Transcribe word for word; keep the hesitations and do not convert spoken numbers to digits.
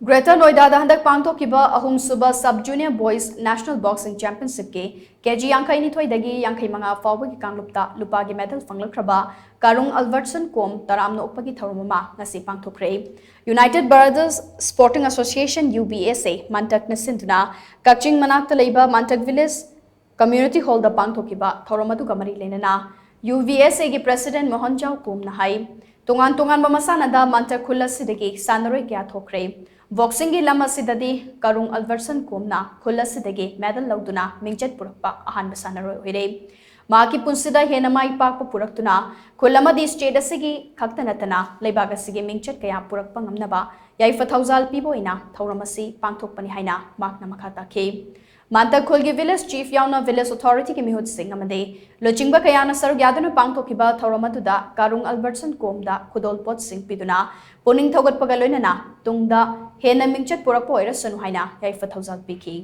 Greater Noida ꯗ ꯍꯟꯗꯛ ꯄꯥꯡꯊꯣꯛꯈꯤꯕ ꯑꯍꯨꯝꯁꯨꯕ Sub Junior Boys National Boxing Championship ꯀꯤ ꯀꯦ ꯖꯤ ꯌꯥꯡꯈꯩ ꯅꯤꯊꯣꯏꯗꯒꯤ ꯌꯥꯡꯈꯩ ꯃꯉꯥ ꯐꯥꯎꯕꯒꯤ ꯀꯥꯡꯂꯨꯞꯇ ꯂꯨꯄꯥꯒꯤ medal ꯐꯪꯂꯛꯈ꯭ꯔꯕ ꯀꯥꯔꯨꯡ ꯑꯜꯕꯔꯠꯁꯟ ꯀꯣꯝ ꯇꯔꯥꯝꯅ ꯑꯣꯛꯄꯒꯤ ꯊꯧꯔꯝ ꯑꯃ ꯉꯁꯤ ꯄꯥꯡꯊꯣꯛꯈ꯭ꯔꯦ꯫ United Brothers Sporting Association, U B S A, ꯃꯟꯇꯛꯅ ꯁꯤꯟꯗꯨꯅ ꯀꯛꯆꯤꯡ ꯃꯅꯥꯛꯇ ꯂꯩꯕ ꯃꯟꯇꯛ Village Community Hall ꯗ ꯄꯥꯡꯊꯣꯛꯈꯤꯕ ꯊꯧꯔꯝ ꯑꯗꯨꯒ ꯃꯔꯤ ꯂꯩꯅꯅ U B S A ꯒꯤ President ꯃꯣꯍꯟ ꯖꯥꯎ ꯀꯣꯝꯅ ꯍꯥꯏ, ꯇꯣꯉꯥꯟ ꯇꯣꯉꯥꯟꯕ ꯃꯁꯥꯟꯅꯗ ꯃꯟꯇꯛ ꯈꯨꯜ ꯑꯁꯤꯗꯒꯤ ꯁꯥꯟꯅꯔꯣꯏ ꯀꯌꯥ ꯊꯣꯛꯈ꯭ꯔꯦ꯫ Boxing ꯒꯤ ꯂꯝ ꯑꯁꯤꯗꯗꯤ ꯀꯥꯔꯨꯡ ꯑꯜꯕꯔꯠꯁꯟ ꯀꯣꯝꯅ ꯈꯨꯜ ꯑꯁꯤꯗꯒꯤ medal ꯂꯧꯗꯨꯅ ꯃꯤꯡꯆꯠ ꯄꯨꯔꯛꯄ ꯑꯍꯥꯟꯕ ꯁꯥꯟꯅꯔꯣꯏ ꯑꯣꯏꯔꯦ꯫ ꯃꯍꯥꯛꯀꯤ ꯄꯨꯟꯁꯤꯗ ꯍꯦꯟꯅ ꯃꯥꯏ ꯄꯥꯛꯄ ꯄꯨꯔꯛꯇꯨꯅ ꯈꯨꯜ ꯑꯃꯗꯤ state ꯑꯁꯤꯒꯤ ꯈꯛꯇ ꯅꯠꯇꯅ ꯂꯩꯕꯥꯛ ꯑꯁꯤꯒꯤ ꯃꯤꯡꯆꯠ ꯀꯌꯥ ꯄꯨꯔꯛꯄ ꯉꯝꯅꯕ ꯌꯥꯏꯐ ꯊꯧꯖꯥꯜ ꯄꯤꯕ ꯑꯣꯏꯅ ꯊꯧꯔꯝ ꯑꯁꯤ ꯄꯥꯡꯊꯣꯛꯄꯅꯤ ꯍꯥꯏꯅ ꯃꯍꯥꯛꯅ ꯃꯈꯥ ꯇꯥꯈꯤ꯫ ꯃꯟꯇꯛ ꯈꯨꯜꯒꯤ village chief ꯌꯥꯎꯅ village authority ꯒꯤ ꯃꯤꯍꯨꯠꯁꯤꯡ ꯑꯃꯗꯤ ꯂꯨꯆꯤꯡꯕ ꯀꯌꯥꯅ ꯁꯔꯨꯛ ꯌꯥꯗꯨꯅ ꯄꯥꯡꯊꯣꯛꯈꯤꯕ ꯊꯧꯔꯝ ꯑꯗꯨꯗ ꯀꯥꯔꯨꯡ ꯑꯜꯕꯔꯠꯁꯟ ꯀꯣꯝꯗ ꯈꯨꯗꯣꯜꯄꯣꯠꯁꯤꯡ ꯄꯤꯗꯨꯅ ꯄꯨꯛꯅꯤꯡ ꯊꯧꯒꯠꯄꯒ ꯂꯣꯏꯅꯅ ꯇꯨꯡꯗ ꯍꯦꯟꯅ ꯃꯤꯡꯆꯠ ꯄꯨꯔꯛꯄ ꯑꯣꯏꯔꯁꯅꯨ ꯍꯥꯏꯅ ꯌꯥꯏꯐ ꯊꯧꯖꯥꯜ ꯄꯤꯈꯤ꯫